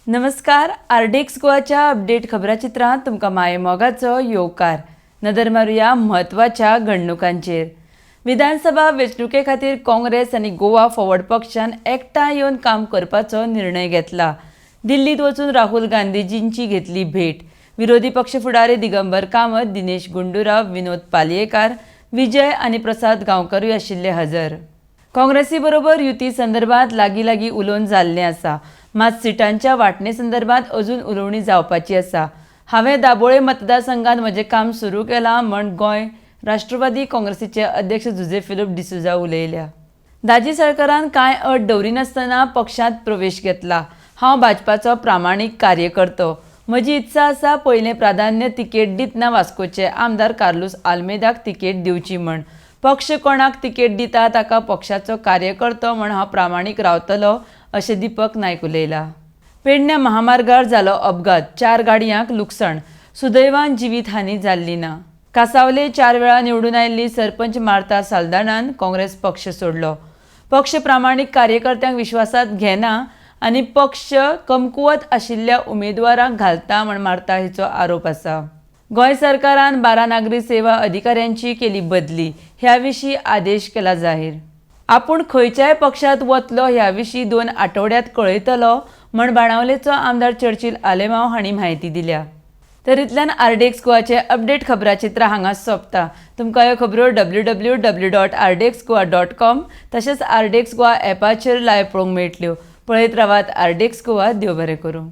नमस्कार, RDX गोवाच्या update खबराचित्रांत तुमकां मायेमोगाचो येवकार. नदर मारुया म्हत्वाच्या घडणुकांचेर. विधानसभा वेंचणुके खातीर काँग्रेस आनी गोवा फॉरवर्ड पक्षान एकठांय येवन काम करपाचो निर्णय घेतला. दिल्लीत वचून राहुल गांधीजींची घेतली भेट. विरोधी पक्ष फुडारी दिगंबर कामत, दिनेश गुंडूराव, विनोद पालयेकार, विजय आनी प्रसाद गांवकरूय आशिल्ले हजर. काँग्रेसी बरोबर युती संदर्भात लागीं लागीं उलोवन जाल्लें आसा, मात सिटांच्या वांटणे संदर्भात अजून उलोवणी जावपाची आसा. हांवें दाबोळे मतदारसंघात म्हजें काम सुरू केलां म्हण गोंय राष्ट्रवादी काँग्रेसीचे अध्यक्ष जुझे फिलीप डिसोझा उलयल्या. दाजी सरकारान कांय अट दवरिनासतना पक्षांत प्रवेश घेतला. हांव भाजपाचो प्रामाणीक कार्यकर्तो. म्हजी इत्सा आसा, पयलें प्राधान्य तिकेट दितना वास्कोचे आमदार कार्लूस आल्मेदाक तिकेट दिवची म्हण. पक्ष कोणाक तिकेट दिता ताका पक्षाचो कार्यकर्तो म्हण हांव प्रामाणीक रावतलो, अशें दीपक नायक उलयला. पेडण्या महामार्गार जालो अपघात, 4 गाडयांक लुकसाण, सुदैवान जिवीत हानी जाल्ली ना. कासावले 4 वेळा निवडून आयिल्ली सरपंच मार्ता साल्दानान काँग्रेस पक्ष सोडलो. पक्ष प्रामाणीक कार्यकर्त्यांक विश्वासात घेना आनी पक्ष कमकुवत आशिल्ल्या उमेदवारांक घालता म्हण मार्ता हिचो आरोप आसा. गोंय सरकारान 12 नागरी सेवा अधिकाऱ्यांची केली बदली, ह्या विशीं आदेश केला जाहीर. आपूण खंयच्याय पक्षांत वतलो ह्या विशीं 2 आठवड्यांत कळयतलो म्हण बाणावलेचो आमदार चर्चिल आलेमांव हांणी म्हायती दिल्या. तर इतल्यान आरडीएक्स गोवाचे अपडेट खबराचित्र हांगा सोंपता. तुमकां ह्यो खबरो www.rdxgoa.com तशेंच आरडीएक्स गोवा एपाचेर लायव्ह पळोवंक मेळटल्यो. पळयत रावात आरडीएक्स गोवा. देव बरें करूं.